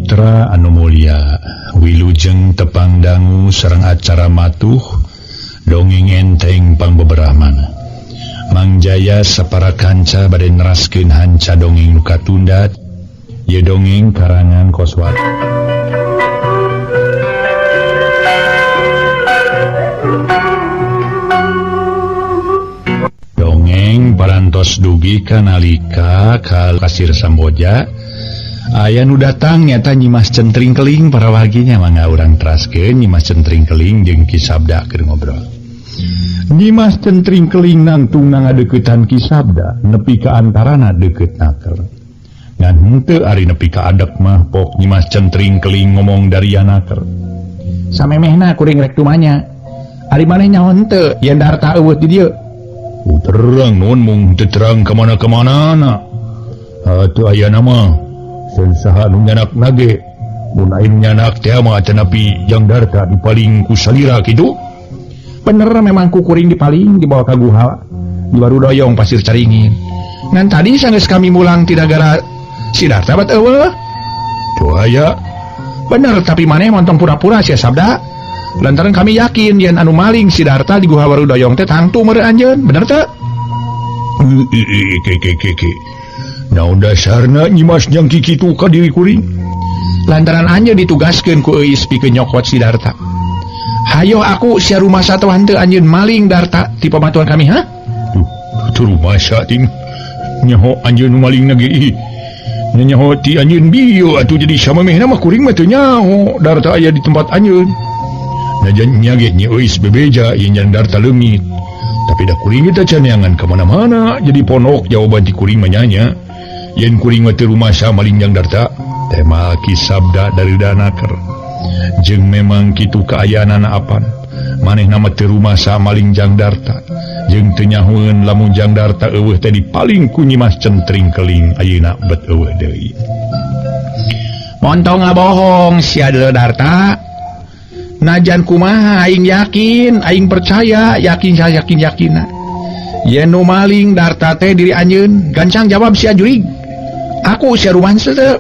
Mitra anu mulia, wilujeng tepang dangu sareng acara matuh dongeng enteng pangbeberahmana. Mang Jaya sapara kanca bade neraskeun hanca dongeng nu katunda, ieu dongeng karangan Koswara. Dongeng parantos dugi ka nalika ka Pasir Samboja. Aya nu datang nyata Nyimas Centring Keling para warginya mangga urang teraskeun Nyimas Centring Keling jeung Ki Sabda keur ngobrol. Nyimas Centring Keling nangtung ngadeuketan Ki Sabda nepi ka antarana deukeut naker. Ngan henteu ari nepi ka adek mah pok Nyimas Centring Keling ngomong dari naker. Samemehna kuring rek tumanya. Ari maneh nyaho henteu yen Darta eueuh di dieu. Terang nun mung teu terang ka mana-kamanana. Atuh aya nama saha nu nyanak nage mun aing nyanak teh mah tanapi jang Darta dipaling ku salira kitu. Bener memang ku kuring dipaling dibawa ka guha di Warudoyong Pasir Caringin. Ngan tadi sanggeus kami mulang tidak gara si Darta bat eueuh. Tuh aya. Bener tapi maneh montong pura-pura sia Sabda. Lantaran kami yakin yen anu maling si Darta di guha Warudoyong teh tangtu meureun anjeun. Bener teu? Ke. Naon dasarna Nyimas jang kikitu ka diri kuring? Lantaran anjeun ditugaskeun ku Euis pikeun nyokot si Darta. Hayo aku sia rumasa atawa henteu anjeun maling Darta ti pamatuan kami, ha? Tuh rumasa ting. Nyaho anjeun nu maling na ge ih. Nyaho ti anjeun bieu atuh jadi samemehna mah kuring mah teu nyaho Darta aya di tempat anjeun. Najan nya ge Nyi Euis bebeja yen jang Darta leungit. Tapi da kuring teh caneangan ka mana-mana jadi ponok jawaban ti kuring mah nya. Yen kuring mah teu rumasa maling jang Darta, tema Ki Sabda dari danaker. Jeung memang kitu kaayaanana apan. Manehna mah teu rumasa maling jang Darta. Jeung teu nyahoeun lamun jang Darta eueuh teh dipaling ku Nyimas Centring Keling ayeuna bet eueuh deui. Montong ngabohong sia deuleu Darta. Najan kumaha aing yakin, aing percaya, yakin saya yakin yakina. Yen nu maling Darta teh diri anjeun, gancang jawab sia jurig. Aku sia rumah teu,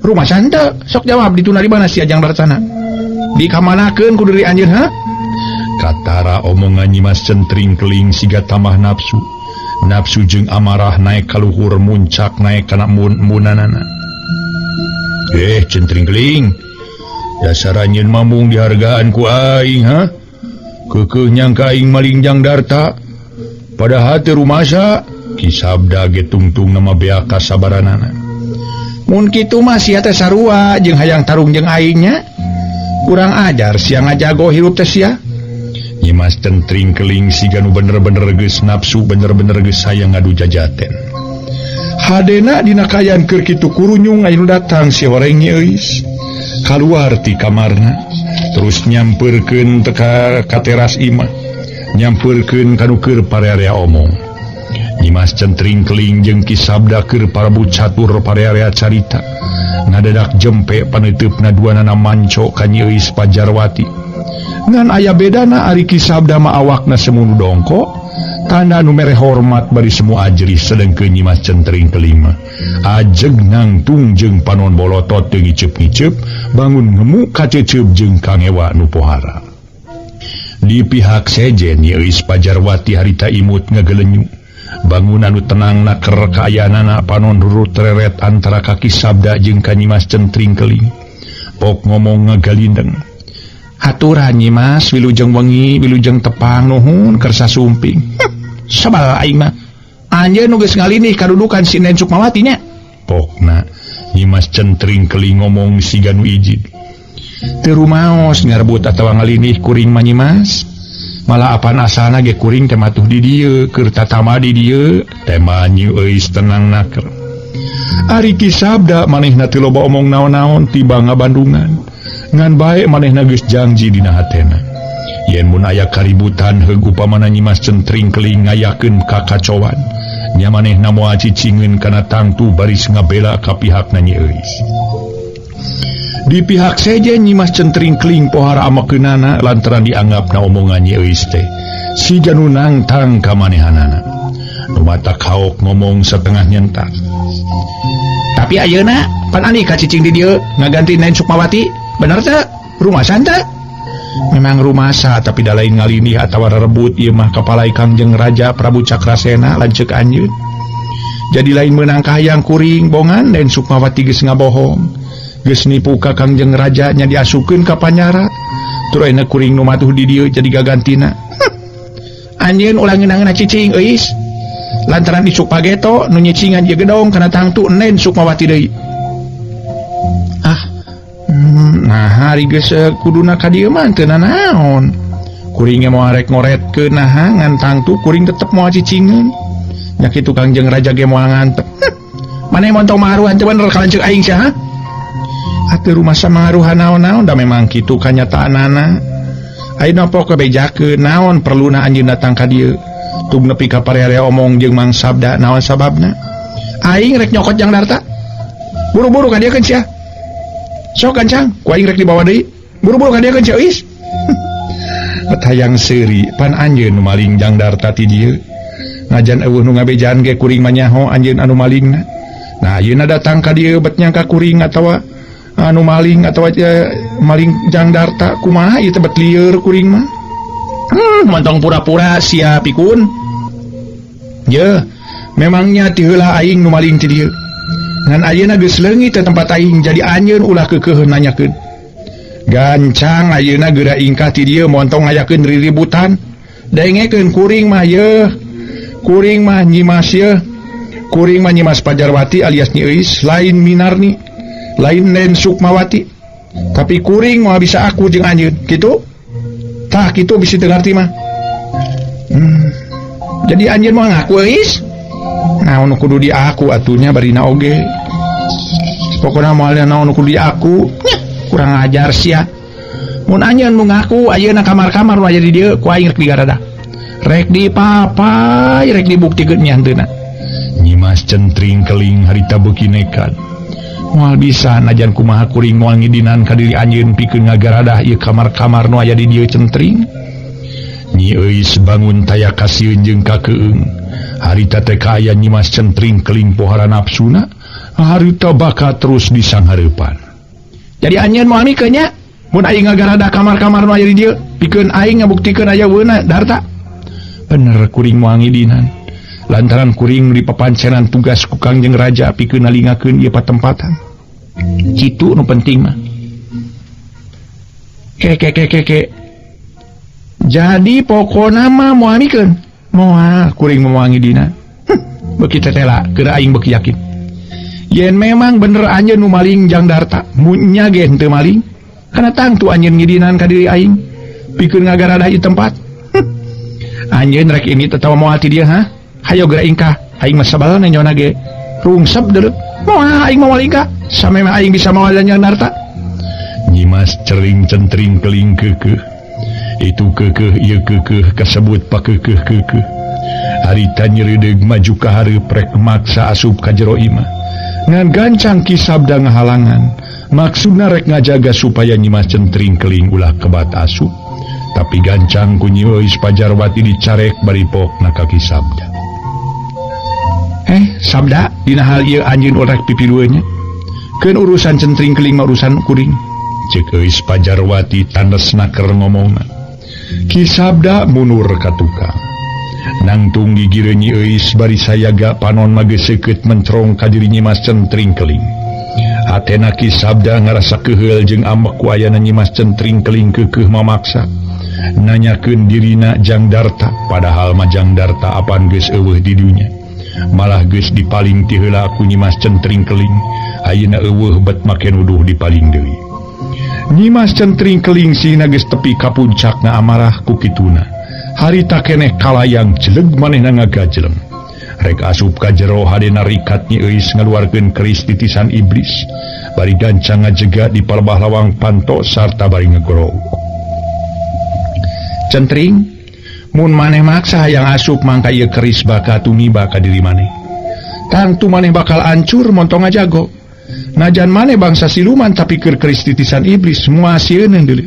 rumah sante, sok jawab dituna di mana sia jang Dartana. Dikamanakeun ku diri anjeun ha? Katara omongan Nyimas Centring Keling siga tambah nafsu. Nafsu jeung amarah naik kaluhur muncak naik kana munanana. Centring Keling. Dasar anjeun mambung dihargaan ku aing ha? Keukeuh nyangka aing maling jang Darta. Padahal teu rumasa. Ki Sabda ge tungtung nama bea kasabaranana. Mun kitu mah sia teh sarua jeung hayang tarung jeung aing nya. Kurang ajar sia ngajago hirup teh sia. Nyimas Centring Keling siga nu bener-bener geus nafsu bener-bener geus hayang ngadu jajaten. Hadena dina kaayaan keur kitu kurunyung aya nu datang si horeng Nyi Euis. Kaluar ti kamarna terus nyampeurkeun teka ka teras imah. Nyampeurkeun ka nu keur parearea omong. Nyimas Centring Keling jeung Ki Sabda keur parabu catur parearea carita. Ngadadak jempe paneuteup-na duanana manco ka Nyi Euis Pajarwati. Ngan aya bedana ari Ki Sabda mah awakna semu nu dongko, tanda nu mere hormat bari semu ajrih sedengkeun Nyimas Centring Keling mah. Ajeg nangtung jeung panon bolotot teu ngiceup-ngiceup, bangun ngemu kaceceup jeung kangewa nu pohara. Di pihak sejen Nyi Euis Pajarwati harita imut ngagelenyu. Bangun anu tenang naker kaayaanana panon rurut reret antara kaki Sabda jeung ka Nyimas Centring Keling. Pok ngomong ngagalindeng. Haturan Nyimas wilujeng wengi wilujeng tepang nuhun kersa sumping. Sabal aing mah. Anjeun nu geus ngalinih kadudukan si Nen Sukmawati nya. Pokna Nyimas Centring Keling ngomong siga nu ijid. Teu rumaos ngarebut atawa ngalinih kuring mah Nyimas. Malah apan asalna ge kuring teh matuh di dieu keur tatama di dieu tema Nyi Euis tenang naker. Ari Ki Sabda manehna teu loba omong naon-naon tiba ngabandungan. Ngan bae manehna geus janji dina hatena. Yen mun aya kaributan heug upamana Nyimas Centring Keling ngayakeun kakacoan, nya manehna moal cicingeun kana tangtu baris ngabela ka pihakna Nyi Euis. Di pihak sejen Nyimas Centring Keling pohara amakeunana lantaran dianggapna omongan Nyi Euis teh siga nu nangtang ka manehanana. Nu matak haok ngomong satengah nyentak. Tapi ayeuna pan Andika cicing di dieu ngaganti Nen Sukmawati, bener teu? Rumasan teu? Memang rumasa tapi da lain ngalindih atawa rerebut ieu mah kapalai Kangjeng Raja Prabu Cakrasena lanceuk anjeun. Jadi lain meunang kahayang kuring bongan Den Sukmawati geus ngabohong. Geus nipu ka Kangjeng Raja nya diasupkeun ka panyara. Tur ayeuna kuring nu matuh di dieu jadi gagantina. Anjeun ulah ngeunang-ngeunah cicing euis. Lantaran isuk pageto nu nyicingan ieu gedong kana tangtu Nen Sukmawati deui. Ah, nah hari geus kuduna ka dieu mah teu nanaon. Kuring ge moal rek ngoretkeun naha ngan tangtu kuring tetep moal cicingeun. Nya kitu Kangjeng Raja ge moal ngantep. Maneh montong maharuhan teu bener ka lanceuk aing sia ha? Atuh rumasa mangaruhan naon-naon da memang kitu kanyataanana. Ayeuna pok bejakeun naon perluna anjeun datang ka dieu. Tug nepi ka parea-area omong jeung Mang Sabda naon sababna? Aing rek nyokot Jang Darta. Buru-buru ka dieu keun sia. Sok gancang, ku aing rek dibawa deui. Buru-buru ka dieu keun sia euis. Bet hayang seuri pan anjeun nu maling Jang Darta ti dieu. Najan eueuh nu ngabejaan ge kuring mah nyaho anjeun anu malingna. Nah ayeuna datang ka dieu bet nyangka kuring atawa anu maling atawa maling Jang Darta kumaha ieu teh bet lieur kuring mah. Montong pura-pura sia pikun. Ye, memangnya ti heula aing nu maling ti dieu. Ngan ayeuna geus leungit teh tempat aing jadi anjeun ulah keukeuh nanyakeun. Gancang ayeuna geura ingkah ti dieu montong ngayakeun riributan. Dengekeun kuring mah yeuh. Kuring mah Nyimas yeuh. Kuring mah Nyimas Pajarwati alias Nyi Euis lain Minarni, lain Nen Sukmawati. Tapi kuring moal bisa aku jeung anjeun, kitu? Tah kitu bisi teu ngarti mah. Jadi anjeun mah ngaku euis. Naon kudu diaku atunya barina oge. Pokona moal naon kudu diaku. Nyah, kurang ajar sia. Mun anjeun nu ngaku ayeuna kamar-kamar nu aya di dieu ku aing rek digaradah. Rek dipapay, rek dibuktikeun nya hanteuna. Nyimas Centring Keling harita beuki nekat. Moal bisa najan kumaha kuring moal ngidinan ka diri anjeun pikeun ngagaradah ieu kamar-kamar nu aya di dieu Centring. Nyi Euis bangun taya kasieun jeung kakeung. Harita teh kaaya Nyimas Centring Keling pohara nafsuna, harita bakal terus disanghareupan. Jadi anjeun moal mikeun nya, mun aing ngagaradah kamar-kamar nu aya di dieu, pikeun aing ngabuktikeun aya weuna Darta. Bener kuring moal ngidinan. Lantaran kuring di papancenan tugas ku Kangjeng Raja pikeun nalingakeun ieu patempatan. Kitu nu penting mah. Ke ke ke ke ke. Jadi pokona mah moal mikeun. Moal kuring moal ngidina. Beuki tetela keur aing beuki yakin. Yen memang bener anjeun nu maling Jang Darta, mun nya ge henteu maling. Kana tangtu anjeun ngidinan ka diri aing pikeun ngagaradah ieu tempat. Anjeun rek ini tetawa moal ti dieu ha? Hayo geura ingkah, aing mah sabalna nyona ge. Rungsep deuleu. Moal aing moal ingkah, samemeh aing bisa mawa Jang Darta. Nyimas Cering Centring Keling keukeuh. Itu keukeuh ieu keukeuh kasebut pakeukeuh keukeuh. Harita nyereudeg maju ka hareup rek maksa asup ka jero imah. Ngan gancang Ki Sabda ngahalangan. Maksudna rek ngajaga supaya Nyimas Centring Keling ulah kebat asup. Tapi gancang ku Nyi Euis Pajarwati dicarek bari pokna ka Ki Sabda. Sabda dina hal ieu anjeun urek pipilueun nya. Keun urusan Centring Keling mah urusan kuring. Ceuk Euis Pajarwati tandesna keur ngomongna. Ki Sabda mundur ka tukang. Nangtung gigireun Nyi Euis bari sayaga panon mah geus seukeut mencerong ka diri Nyimas Centring Keling. Hatena Ki Sabda ngarasa keuheul jeung ambek ku ayana Nyimas Centring Keling keukeuh mamaksa. Nanyakeun dirina Jang Darta, padahal mah Jang Darta apan geus eueuh di dunya. Malah geus dipaling ti heula ku Nyimas Centring Keling. Ayeuna eueuh bet make nuduh dipaling deui. Nyimas Centring Keling sihna geus tepi ka puncakna amarah ku kituna. Harita keneh kalayang jeleg manehna ngagajleng. Rek asup ka jero hadena rikat Nyi Euis ngaluarkeun keris titisan iblis. Bari gancang ngajega di palebah lawang panto sarta bari ngegorok. Centring, mun maneh maksa hayang asup mangka ieu keris bakal tumiba ka diri maneh. Tangtu maneh bakal ancur montong ngajago. Najan maneh bangsa siluman tapi keur keris titisan iblis moal sieun deui.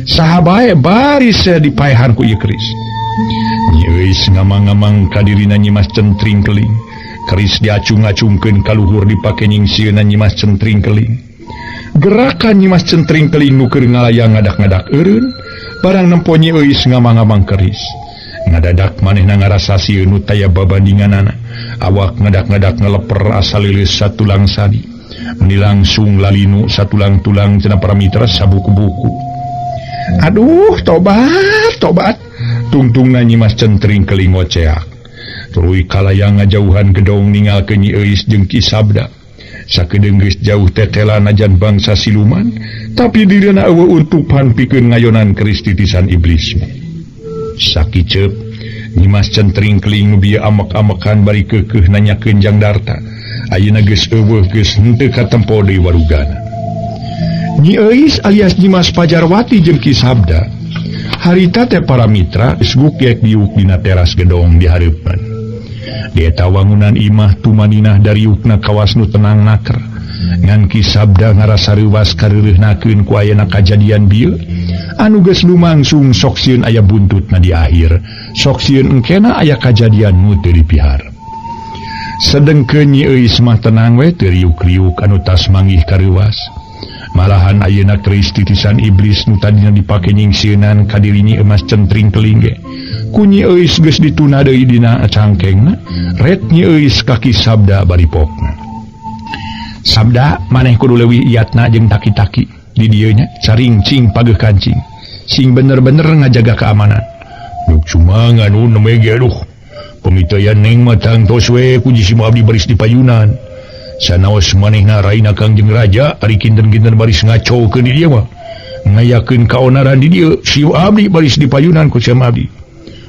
Saha bae baris dipaehan ku ieu keris. Nyi Euis ngamang-ngamang ka dirina Nyimas Centring Keling. Keris diacung-acungkeun ka luhur dipake nyingsieunan Nyimas Centring Keling. Gerakan Nyimas Centring Keling nu keur ngalayang ngadak-ngadak eureun, barang nempo Nyi Euis ngamang-ngamang keris. Ngadadak manehna ngarasa sieun nu taya babandinganana. Awak ngadak-ngadak ngeleper asa leuleus satulang sadi. Meni langsung lalinu satulang-tulang cenah para mitra sabuku-buku. Aduh, tobat, tobat. Tungtungna Nyimas Centring Keling ngoceak. Tuluy kalayang ngajauhan gedong ningalkeun Nyi Euis jeung Ki Sabda. Sakedeung geus jauh tetela najan bangsa siluman, tapi dirina eueuh untupan pikeun ngayonan keris titisan iblis. Sakiceup Nyimas Centring Keling nu bieu amek-amekan bari keukeuh nanyakeun Jang Darta. Ayeuna geus eueuh geus henteu katempo deui warugana. Nyi Euis alias Nyimas Pajarwati jeung Ki Sabda harita teh para mitra geus gugek diuk dina teras gedong di hareupan. Di eta wangunan imah tumaninah dariukna kawas nu tenang naker. Ngan Ki Sabda ngarasa reuwas kareureuhnakeun ku ayana kajadian bieu anu geus lumangsung sok sieun aya buntutna di akhir, sok sieun engkena aya kajadian nu teu dipiharep. Sedengkeun Nyi Euis mah tenang we teu riuk-riuk anu tas manggih kareuwas. Malahan ayeuna keris titisan iblis nu tadina dipake nyingsieunan ka diri Nyi Emas Centring Keling ge ku Nyi Euis geus dituna deui dina cangkengna. Ret Nyi Euis ka Ki Sabda bari pokna. Sabda maneh kudu leuwih iatna jeung taki-taki di dieu nya caring cing pageuh kancing sing bener-bener ngajaga keamanan. Nuk cuma nganu nembe ge aduh pemitoyan neng mah tangtos we ku si abdi baris di payunan. Sanaos manehna raina Kangjeng Raja ari kinten-kinten baris ngacokeun di dieu mah ngayakeun kaonaran di dieu si abdi baris di payunan ku si abdi.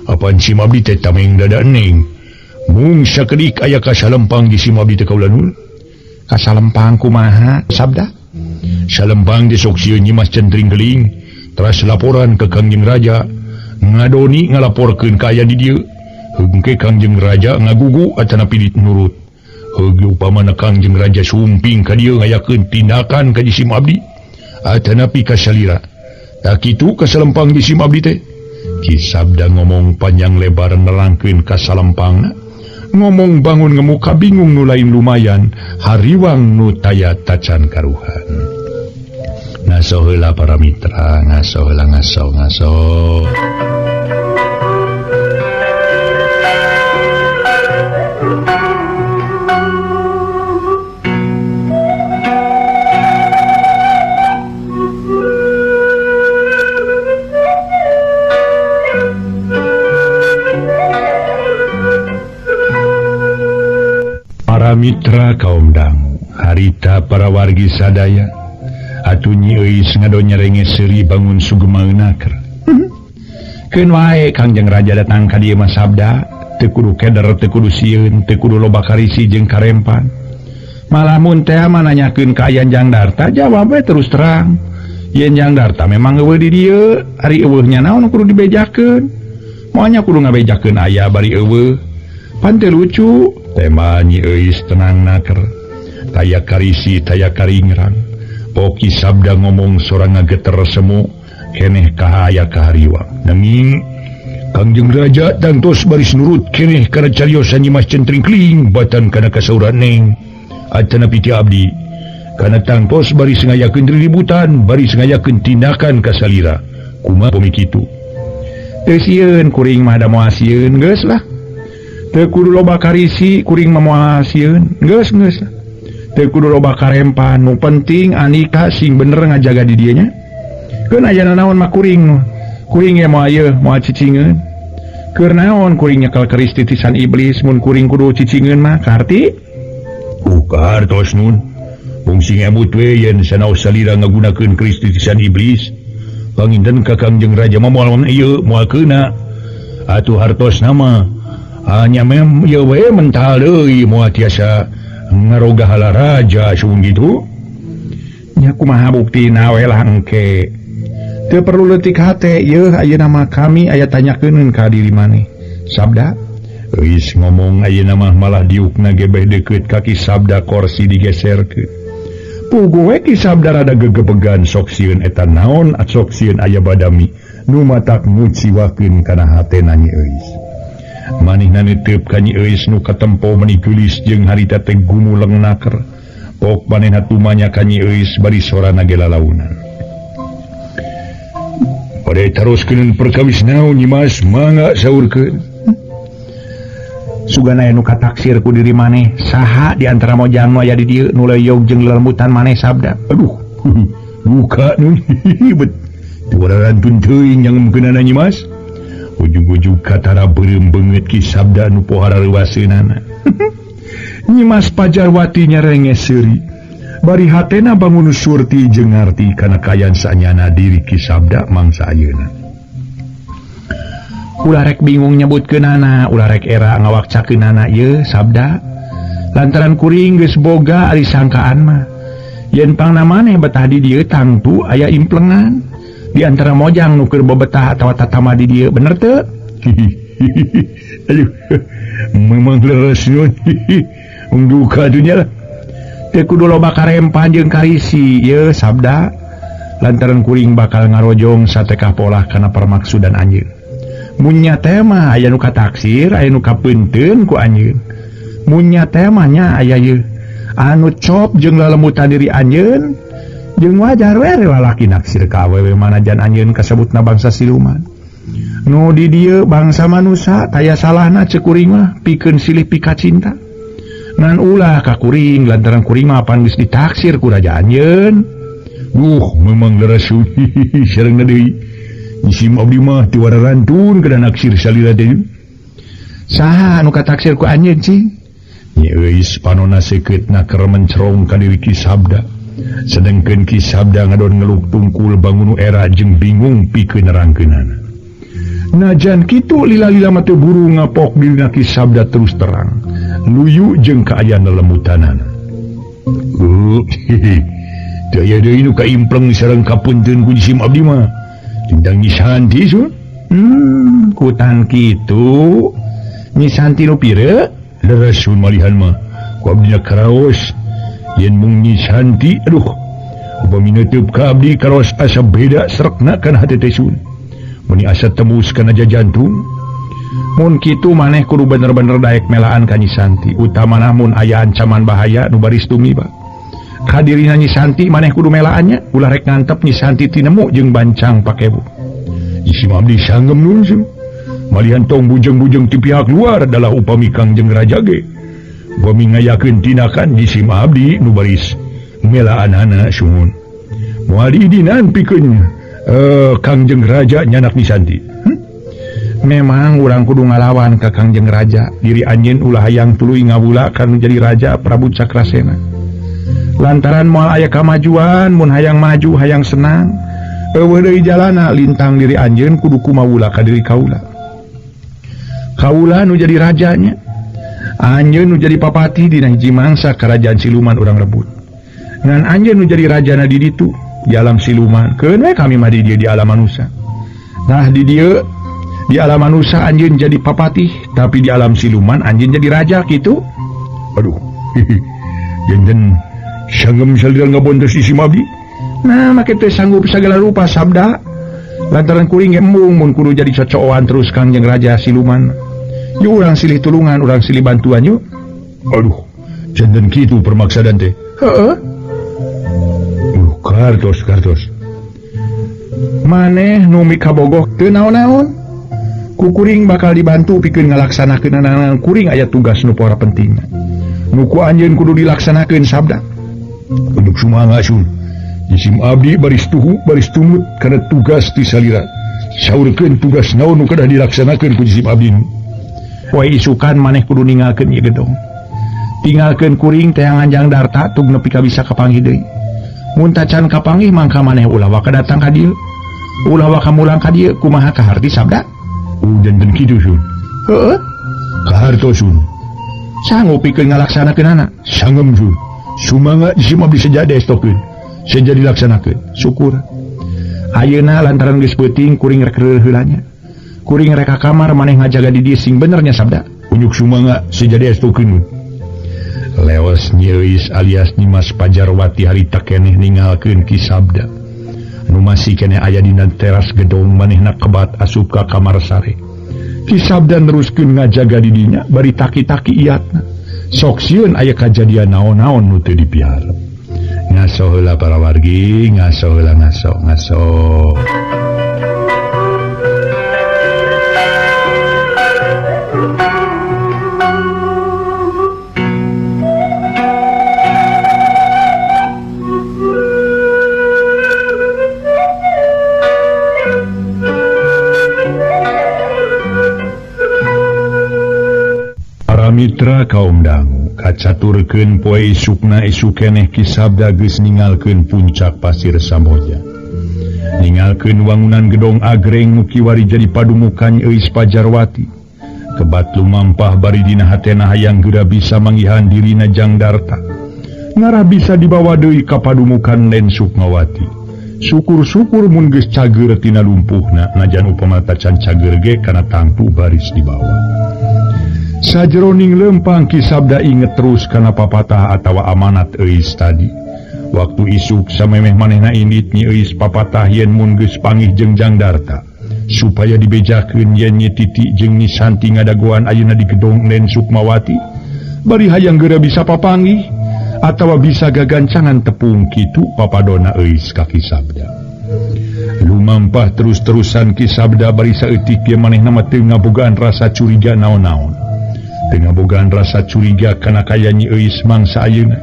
Apan si abdi teh tameng dada neng mung sakedik aya kasalempang di si abdi teh kaula nun. Kasalempang kumaha Sabda? Salempang di sok sieun Nyimas Centring Keling teras laporan ke Kangjeng Raja ngadoni ngalaporkeun ka aya di dieu. Hengke Kangjeng Raja ngagugu atanapi nurut. Heuh upamana Kangjeng Raja sumping ka dieu ngayakeun tindakan ka jisim abdi atanapi ka salira. Tak kitu kasalempang jisim abdi teh. Ki Sabda ngomong panjang lebar nerangkeun kasalempangna. Ngomong bangun ngemuka bingung nu lain lumayan hariwang nu taya tacan karuhan. Ngaso heula para mitra, ngaso heula ngaso ngaso. Para mitra kaum dangu, harita para wargi sadaya, atuh Nyi Euis ngadonyerenge seuri bangun sugema naker. Keun wae Kangjeng Raja datang ka dieu mah Sabda, teu kudu keder, teu kudu sieun, teu kudu loba karisi jeung karempan. Malah mun teh mah nanyakeun ka aya Jang Darta, jawab we terus terang. Yen Jang Darta memang eueuh di dieu, ari eueuhnya naon kudu dibejakeun. Moalnya kudu ngabejakeun aya bari eueuh. Pan teu lucu. Tema Nyi Euis tenang naker. Taya karisi taya karingrang. Poki Sabda ngomong sorang ngageter semu keneh kahaya kahariwang. Nanging Kangjeng Raja tangtos baris nurut keneh kana cariosan Nyimas Centring Keling batan kana kasauran neng atanapi ti abdi. Kana tangtos baris ngayakeun riributan, baris ngayakeun tindakan kasalira. Kumaha pami kitu? Teu sieun kuring mah da moal sieun geus lah. Teu kudu loba karisi kuring mah moal sieun geus geus. Teu kudu loba karempan, nu penting Anika sing bener ngajaga di dieu nya. Keun aya naon mah kuring nu. Kuring ye moal ieu moal cicingeun. Keur naon kuring nyekel keris titisan iblis mun kuring kudu cicingeun mah karti? Ku kartos nun. Mung sing emut we yen sanaos salira ngagunakeun keris titisan iblis. Panginten ka Kangjeng Raja mah moal ieu moal keuna. Atuh hartosna mah hanya mem ieu we mental deui moal tiasa ngaroga hala raja sun gitu. Nya kumaha buktina we lah engke. Teu perlu leutik hate yeuh ayeuna mah kami aya tanyakeun ka diri maneh. Sabda Euis ngomong ayeuna mah malah diukna gebeh deukeut ka Ki Sabda korsi digeserkeun. Puguh we Ki Sabda rada gegebegan sok sieun eta naon sok sieun aya badami nu matak muciwakeun kana hatena Nyi Euis. Manehna neuteup ka Nyi Euis nu katempo meuni geulis jeung harita teh gumuleng naker. Pok manehna tumanya ka Nyi Euis bari sorana ge lalaunan. Bade taroskeun perkawis naon Nyi Mas, mangga saurkeun. Sugana aya nu kataksir ku diri maneh, saha di antara mojang nu aya di dieu nu leyog jeung lelembutan maneh sabda. Aduh, buka nun bet. Tuwarantun teuing yang meukeunana Nyi Mas. Ujug-ujug katara beureum beungeut Ki Sabda nu pohara reuaseunana. Nyi Mas Pajarwati nyarenges seuri. Bari hatena bangun surti jeung ngarti kana kayan sanyana diri Ki Sabda mangsa ayeuna. Ulah rek bingung nyebutkeunana, ulah rek era ngawakcakeunana ieu sabda. Lantaran kuring geus boga ari sangkaan mah. Yen pangna maneh betah di dieu tangtu aya implengan. Di antara mojang nu keur bebetah atawa tatama di dieu, bener teu? Aduh, memang leres nun. Duka dunya lah. Teu kudu loba karempan jeung karisi ieu sabda. Lantaran kuring bakal ngarojong satekah polah kana permaksudan anjeun. Mun nya teh mah aya nu kataksir, aya nu kapeunteun ku anjeun. Mun nya teh mah nya aya ieu anu cop jeung lalemutan diri anjeun. Jeung wajar we lalaki naksir ka awewe manajan anjeun kasebutna bangsa siluman. Nu di dieu bangsa manusa taya salahna ceuk kuring mah pikeun silih pikacinta. Ngan ulah ka kuring lantaran kuring mah apan geus ditaksir ku raja anjeun. Duh, memang leres sareng deui. Isim abdi mah teu wararantun kana naksir salira teh. Saha anu kataksir ku anjeun cing? Nyi Euis panona seukeutna keur mencerong ka diri Ki Sabda. Sedengkeun Ki Sabda ngadon ngeluk tungkul bangunu era jeung bingung pikeun nerangkeunana. Najan kitu lila-lila mah teu buru ngapok dirina Ki Sabda terus terang. Luyu jeung kaayaan lelemutanana. Teu aya deui nu kaimpleng sareng kapunteun ku jisim abdi mah. Tentang Nyi Santi sun. Kutan kitu. Nyi Santi nu pire? Leres sun malihan mah. Ku abdi karaos. Yen mung Nyi Santi, aduh, upami neuteub ka abdi karaos asa beda serekna kana hate teh sun. Meuni asa tembus kana jajantung. Mun kitu maneh kudu bener-bener daek melaan ka Nyi Santi, utamana mun aya ancaman bahaya nu baris tumiba. Kadirina Nyi Santi maneh kudu melaannya, ulah rek ngantep Nyi Santi tinemu jeung bancang pakebu. Isi abdi sanggem nun sun. Malihan tong bujeng-bujeng ti pihak luar adalah upami Kangjeng Raja ge. Upami ngayakeun tindakan jisim abdi nu baris melaanana suhun. Moal diidinan pikeun Kangjeng Raja nyanak Nyi Santi. Memang urang kudu ngalawan ka Kangjeng Raja. Diri anjeun ulah hayang tuluy ngawula kana jadi raja Prabu Cakrasena. Lantaran moal aya kamajuan mun hayang maju hayang senang, eueuh deui jalana lintang diri anjeun kudu kumawula ka diri kaula. Kaula nu jadi rajanya, anjeun nu jadi papati dina hiji mangsa kerajaan siluman urang rebut. Ngan anjeun nu jadi rajana di ditu di alam siluman, keun we kami mah di dieu di alam manusia. Nah di dieu di alam manusia anjeun jadi papatih, tapi di alam siluman anjeun jadi raja kitu. Aduh, janten sanggem salira ngabontos isim abdi. Nah make teh sanggup sagala rupa sabda. Lantaran kuring ge embung mun kudu jadi cocoan terus Kangjeng Raja siluman. Yuk urang silih tulungan, urang silih bantuan yuk. Aduh, janten kitu permaksadan teh. Heeh. Kartos, kartos. Maneh nu mikabogoh teu naon-naon. Ku kuring bakal dibantu pikeun ngalaksanakeun kuring aya tugas nu pora pentingna. Nu ku anjeun kudu dilaksanakeun sabda. Untuk sumangga sun. Jisim abdi baris tuhu baris tumut kana tugas ti salira. Saurkeun tugas naon nu kedah dilaksanakeun ku jisim abdi. Poe isukan maneh kudu ninggalkeun ieu gedong. Tinggalkeun kuring teh nganjang darta tug nepi ka bisa kapanggih deui. Mun tacan kapanggih mangka maneh ulah waka datang ka dieu. Ulah waka mulang ka dieu kumaha kaharti sabda? Janten kitu sun. Heeh. Kaharto sun. Sanggup pikeun ngalaksanakeunana? Sanggem sun. Sumangga jisim abdi seja diestokeun. Seja dilaksanakeun. Syukur. Ayeuna lantaran geus peuting kuring rek heula nya. Kuring rek ka kamar maneh ngajaga di dieu sing bener nya sabda. Unjuk sumangga seja diestokeun. Leos Nyi Euis alias Nyimas Pajarwati harita keneh ninggalkeun Ki Sabda. Nu masih keneh aya dina teras gedong manehna kebat asup ka kamar sare. Ki Sabda neruskeun ngajaga di dinya bari taki-taki iatna. Sok sieun aya kajadian naon-naon nu teu dipiharep. Ngaso heula para wargi, ngaso heula ngaso, ngaso. Mitra kaum dangu kacaturkeun poe isukna isuk keneh Ki Sabda geus ningalkeun puncak pasir Samboja. Ningalkeun wangunan gedong agreng nu kiwari jadi padumukan Euis Pajarwati. Kebat lumampah bari dina hatena hayang geura bisa manggihan dirina Jang Darta. Ngarah bisa dibawa deui ka padumukan Len Sukmawati. Syukur-syukur mun geus cager tina lumpuhna najan upama tacan cager ge kana tangtu baris dibawa. Sajroning lempang Ki Sabda inget terus kana papatah atawa amanat Euis tadi. Waktu isuk samemeh manehna indit Nyi Euis papatah yen mun geus pangih jeung Jang Darta supaya dibejakeun yen Nyi Titi jeung Nyi Santi ngadagoan ayeuna di gedong Nen Sukmawati bari hayang geura bisa papanggih atawa bisa gagancangan tepung kitu papadona Euis ka Ki Sabda. Lumampah terus-terusan Ki Sabda bari saeutik ge manehna mah teu ngabogaan rasa curiga naon-naon. Ngabogaan rasa curiga kana kaya Nyi Euis mangsa ayeuna.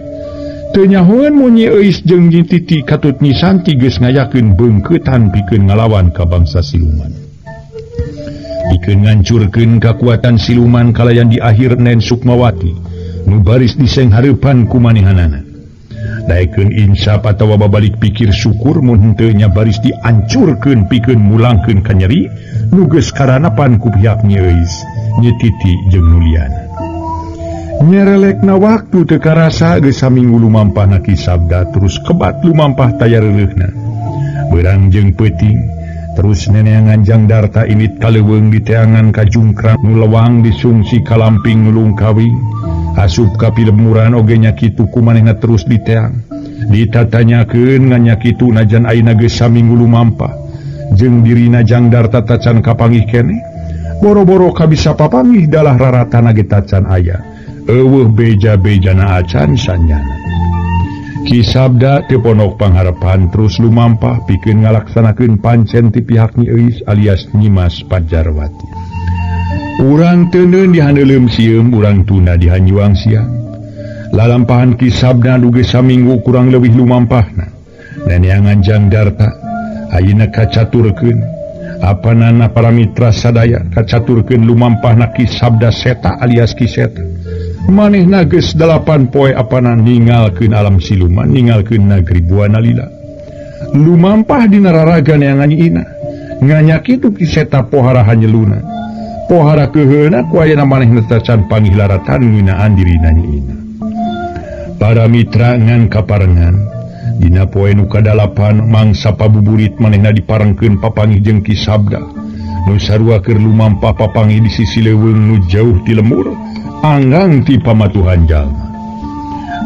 Teu nyahoeun mun Nyi Euis jeung Nyi Titi katut Nyi Santi geus ngayakeun beungkeutan pikeun ngalawan ka bangsa siluman. Pikeun ngancurkeun kakuatan siluman kalayan di akhir Nen Sukmawati nu baris diseng hareupan ku manehanana. Daekeun insap atawa babalik pikir syukur mun henteu nya baris diancurkeun pikeun mulangkeun ka nyeri nu geus karanapan ku pihak Nyi Euis, Nyi Titi jeung Nuliana. Nyerelekna waktu teu karasa geus saminggu lumampahna Ki Sabda terus kebat lumampah taya reuleuhna. Beurang jeung peuting terus neneangan Jang Darta indit ka leuweung diteangan ka jungkrang nu lewang disungsi ka lamping nu lungkawing. Asup ka pilemuran oge nya kitu ku manehna terus diteang. Ditatanyakeun ngan nya kitu najan ayeuna geus saminggu lumampah jeung dirina Jang Darta tacan kapanggih keneh. Boro-boro kabisa papanggih dalah raratana ge tacan aya. Eueuh beja-bejana acan sanyana. Ki Sabda teu pondok pangharapan terus lumampah pikeun ngalaksanakeun pancen ti pihak Nyi Euis alias Nyimas Pajarwati. Urang teuneun dihaneuleum sieum, urang tuna dihanjuang siang. Lalampahan Ki Sabda dugi saminggu kurang leuwih lumampahna. Neneangan Jang Darta ayeuna kacaturkeun apanana para mitra sadaya kacaturkeun lumampahna Ki Sabda Seta alias Ki Seta. Manehna geus 8 poe apana ningalkeun alam siluman, ningalkeun nagri Buana Lila. Lumampah dina raraga neangan Nyi Ina. Nganya kitu Ki Seta pohara hanyeluna. Pohara keuheuna ku ayeuna manehna tacan panggih laratan ngeunaan dirina Nyi Ina. Para mitra ngan kaparengan dina poe nu kadalapan mangsa pabuburit manehna diparengkeun papanggih jeung Ki Sabda. Nu sarua keur lumampah papanggih di sisi leuweung nu jauh ti lemur, anggang ti pamatuhan jalma.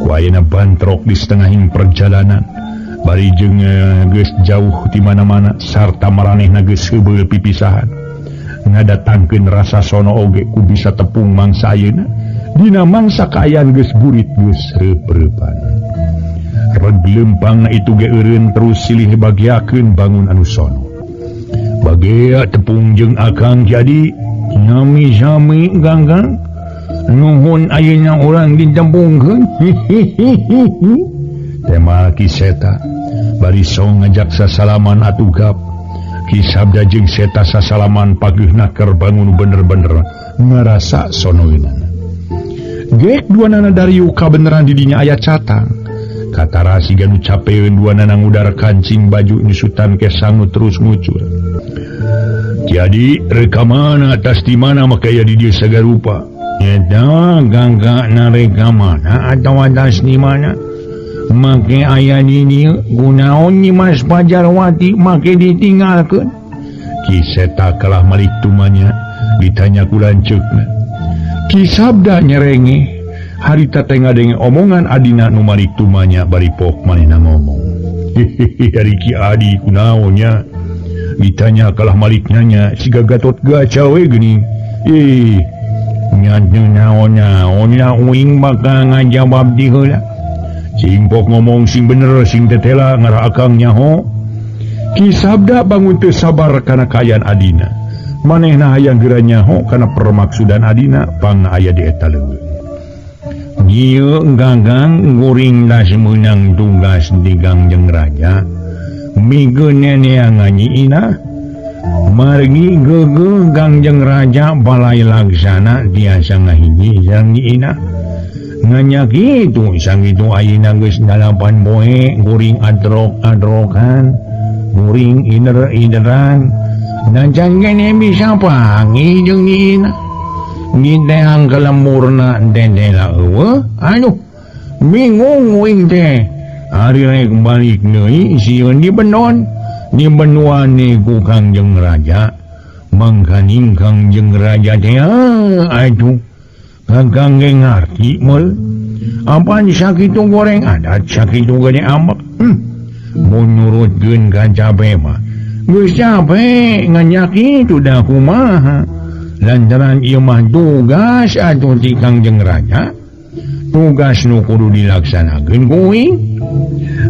Ku ayeuna bantrok di setengahing perjalanan, bari jeung geus jauh ti mana-mana sarta maranehna geus heubeul pipisahan. Ngadatangkeun rasa sono oge ku bisa tepung mangsa ayeuna dina mangsa kaayaan geus burit geus reup-reupan. Reg leumpangna itu ge eureun terus silih bagiakeun bangun anu sono. Bagea tepung jeung akang jadi nyami-sami ganggang. Nuhun ayeuna urang ditempungkeun. Tema Ki Seta bari song ngajak sasalaman atuh gap. Ki Sabda jeung Seta sasalaman pageuhna keur bangun bener-bener ngarasa sonoeunana. Gek duanana dariu kabeneran di dinya aya catang. Katara siga nu capeun duanana ngudar kancing baju nyusutan kesang nu terus ngucur. Jadi rekamana atas di mana maka aya di dieu sagarupa. Eta gangga na rekamana atau atas di mana? Make aya di dieu gunaon Nyi Mas Pajarwati make ditinggalkeun. Ki Seta kalah malik tumanya ditanya ku lanceukna. Ki Sabda nyerenge harita teh ngadenge omongan adina nu malik tumanya bari pok manehna ngomong. Hehehe ari Ki Adi kunaon nya? Ditanya kalah malik nanya siga Gatot Gaca we geuning. Ih nya naon-naon lah uing bakal ngajawab di heula. Sing pok ngomong sing bener sing tetela ngarah akang nyaho. Ki Sabda bangun teu sabar kana kaayaan adina. Manehna hayang geura nyaho kana permaksudan adina pangna aya di eta leuweung. Ieu gagang guring das meunang tugas di Kangjeng Raja. Mikeun neneangan Nyi Inah. Margi geugeuh Kangjeng Raja balai laksana tiasa ngahiji sareng Nyi Inah. Nganyak itu sakitu ayeuna geus 8 poe guring adrok-adrokan, guring ider-ideran. Najan kene bisa panggih jeung Nyi Inah. Ngiteang kelemurna dedela eueuh. Aduh, bingung uing teh. Ari rek balik deui sieun dibenon. Dibenuan ku Kangjeng Raja. Mangkaning Kangjeng Raja teh aduh. Kakang ge ngarti meul. Apaan sakitu goreng adat sakitu gede ambek. Mun nurutkeun ka cabe mah geus cape nganyak kitu da kumaha. Lantaran ieu mah tugas atuh ti Kangjeng Raja. Tugas nu kudu dilaksanakeun ku uing.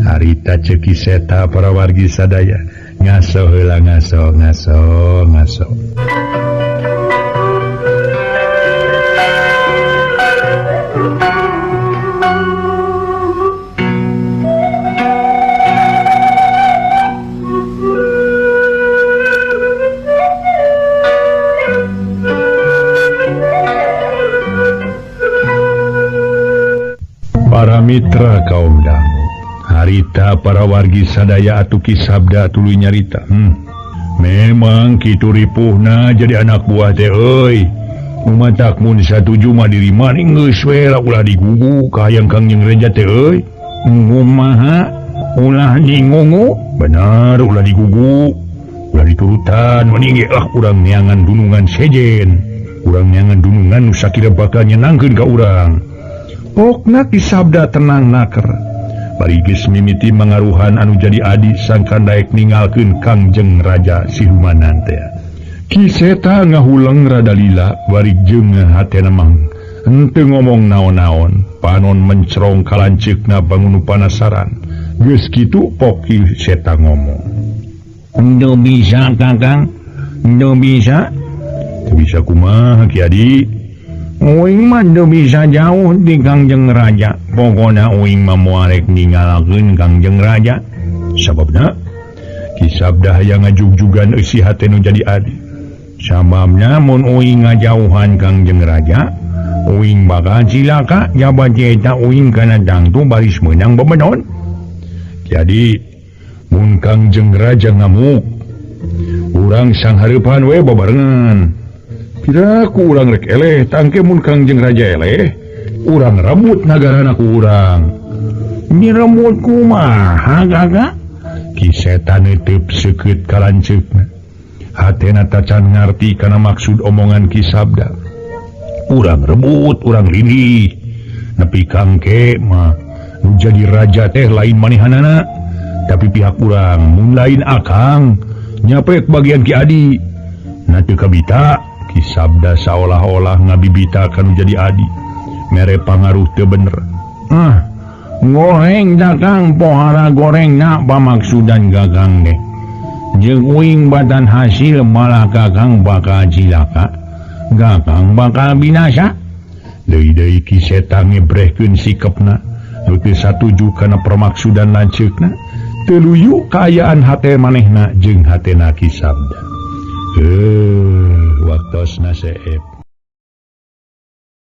Harita ceuk Ki Seta para wargi sadaya ngaso heula ngaso ngaso ngaso. Para mitra kaum dangu, harita para wargi sadaya atuh Ki Sabda tuluy nyarita. Memang kitu ripuhna jadi anak buah teh euy. Umatak mun satuju mah diri maning geus we lah ulah digugu ka hayang Kangjeng Raja teh euy. Kumaha ulah dingungu? Benar ulah digugu. Ulah diturutan mending ge ah urang neangan dunungan sejen. Urang neangan dunungan nu sakira bakal nyenangkeun ka urang. Pokna Ki Sabda tenang naker. Bari geus mimiti mangaruhan anu jadi adi sangkan daek ninggalkeun Kangjeng Raja silumanan teh. Ki Seta ngahuleng rada lila bari jeung hatena mah henteu ngomong naon-naon, panon mencerong kalanceukna bangun panasaran. Geus kitu pok Ki Seta ngomong. Henteu bisa Kakang, henteu bisa. Teu bisa kumaha Ki Adi? Uing mah teu bisa jauh di Kangjeng Raja. Pokona uing mah moal rek ninggalakeun Kangjeng Raja. Sababna Ki Sabda hayang ngajugjugan eusi hate nu jadi adi. Sababna mun uing ngajauhan Kangjeng Raja, uing bakal cilaka jabat eta uing kana dangtu baris meunang bebenon. Jadi mun Kangjeng Raja ngamuk, urang sanghareupan we babarengan. Piraku urang rek eleh, tangke mun Kangjeng Raja eleh, urang rebut nagarana ku urang. Direbut kumaha gagak? Ki Seta neuteub seukeut ka lanceukna. Hatena tacan ngarti kana maksud omongan Ki Sabda. Urang rebut, urang lindih. Nepi kangke mah nu jadi raja teh lain manehanana, tapi pihak urang mun lain akang nyapek bagian Ki Adi. Na teu kabita Ki Sabda saolah-olah ngabibita kanu jadi adi. Mere pangaruh teu bener. Ah, goreng dagang pohara goreng na pamaksudan gagang deh. Jeung uing batan hasil malah gagang bakal cilaka. Gagang bakal binasa. Deui-deui Ki Seta ngebrehkeun sikepna. Nu teu satuju kana permaksudan lanceukna. Teu luyu kaayaan hate manehna jeung hatena Ki Sabda. Waktosna seep.